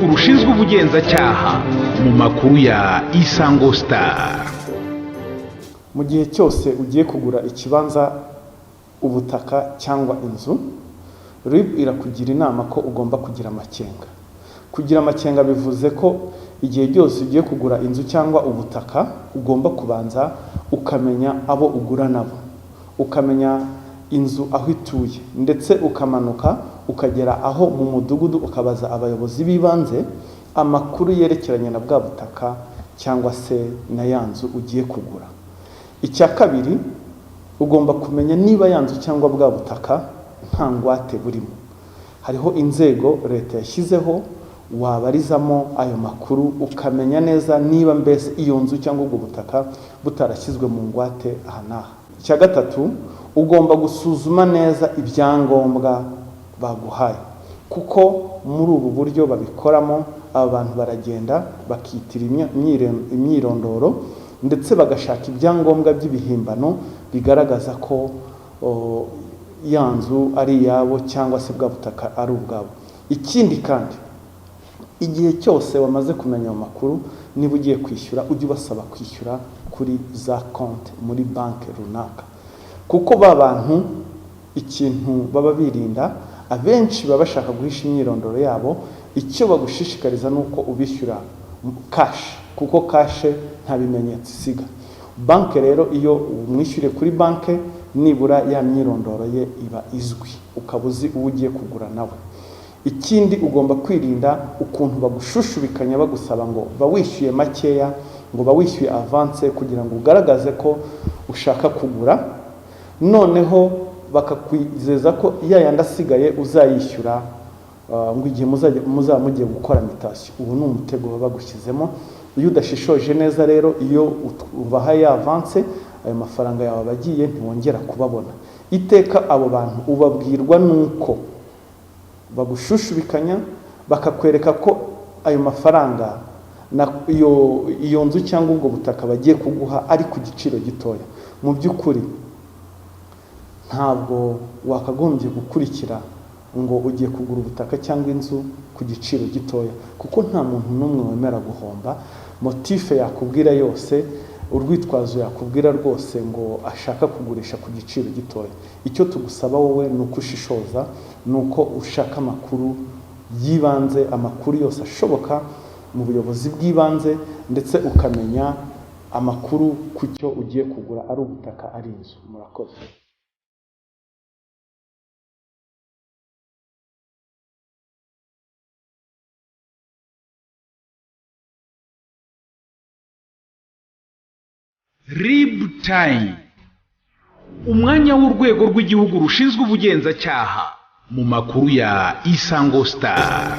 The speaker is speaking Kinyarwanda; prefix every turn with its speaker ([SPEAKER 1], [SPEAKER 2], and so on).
[SPEAKER 1] rw'Igihugu rushinzwe Ubugenzacyaha mu makuru ya Isango Star.
[SPEAKER 2] Mu gihe cyose ugiye kugura ikibanza, ubutaka cyangwa inzu, RIB irakugira inama ko ugomba kugira amakenga. Kugira amakenga bivuze ko igihe cyose ugiye kugura inzu cyangwa ubutaka, ugomba kubanza ukamenya abo ugura nabo, ukamenya inzu aho ituye, ndetse ukamanuka ukagera aho mu mudugudu, ukabaza abayobozi b'ibanze amakuru yerekeranye na bwa butaka cyangwa se na ya nzu ugiye kugura. Icya kabiri, ugomba kumenya niba ya nzu cyangwa bwa butaka nta ngwate burimo. Hariho inzego leta yashyizeho wabarizamo ayo makuru, ukamenya neza niba mbese iyo nzu cyangwa ubwo butaka butarashyizwe mu ngwate aha n'aha. Icya gatatu, ugomba gusuzuma neza ibyangombwa baguhaye, kuko muri ubu buryo babikoramo, aba bantu baragenda bakitira imyirondoro, ndetse bagashaka ibyangombwa by'ibihimbano bigaragaza ko ya nzu ari iyabo cyangwa se bwa butaka ari ubwabo. Ikindi kandi, igihe cyose wamaze kumenya ayo makuru, niba ugiye kwishyura, ujye ubasaba kwishyura kuri za konti muri banki runaka, kuko ba bantu ikintu baba birinda, abenshi baba bashaka guhisha imyirondoro yabo. Icyo bagushishikariza ni uko ubishyura cash, kuko cash nta bimenyetso isiga. Banki rero, iyo umwishyuriye kuri banki, nibura ya myirondoro ye iba izwi, ukaba uzi uwo ugiye kugura nawe. Ikindi, ugomba kwirinda ukuntu bagushushubikanya bagusaba ngo ba wishyuye makeya, ngo ba wishyuye avance kugira ngo ugaragaze ko ushaka kugura, noneho bakakwizeza ko ya yandi asigaye uzayishyura ngo igihe muzaba mugiye gukora mutation. Ubu ni umutego baba bagushyizemo. Iyo udashishoje neza rero, iyo ubahaye avance, ayo mafaranga yawe aba agiye, ntiwongera kubabona. Iteka abo bantu ubabwirwa nuko bagushushubikanya, bakakwereka ko ayo mafaranga na iyo nzu cyangwa ubwo butaka bagiye kuguha ari ku giciro gitoya. Mu by'ukuri ntabwo wakagombye gukurikira ngo ugiye kugura ubutaka cyangwa inzu ku giciro gitoya, kuko nta muntu n'umwe wemera guhomba. Motif yakubwira yose, urwitwazo yakubwira rwose ngo ashaka kugurisha ku giciro gitoya, icyo tugusaba wowe ni uko ushishoza, ni uko ushaka amakuru y'ibanze, amakuru yose ashoboka mu buyobozi bw'ibanze, ndetse ukamenya amakuru ku cyo ugiye kugura, ari ubutaka, ari inzu. Murakoze.
[SPEAKER 1] RIB Time, umwanya w'Urwego rw'Igihugu rushinzwe Ubugenzacyaha mu makuru ya Isango Star.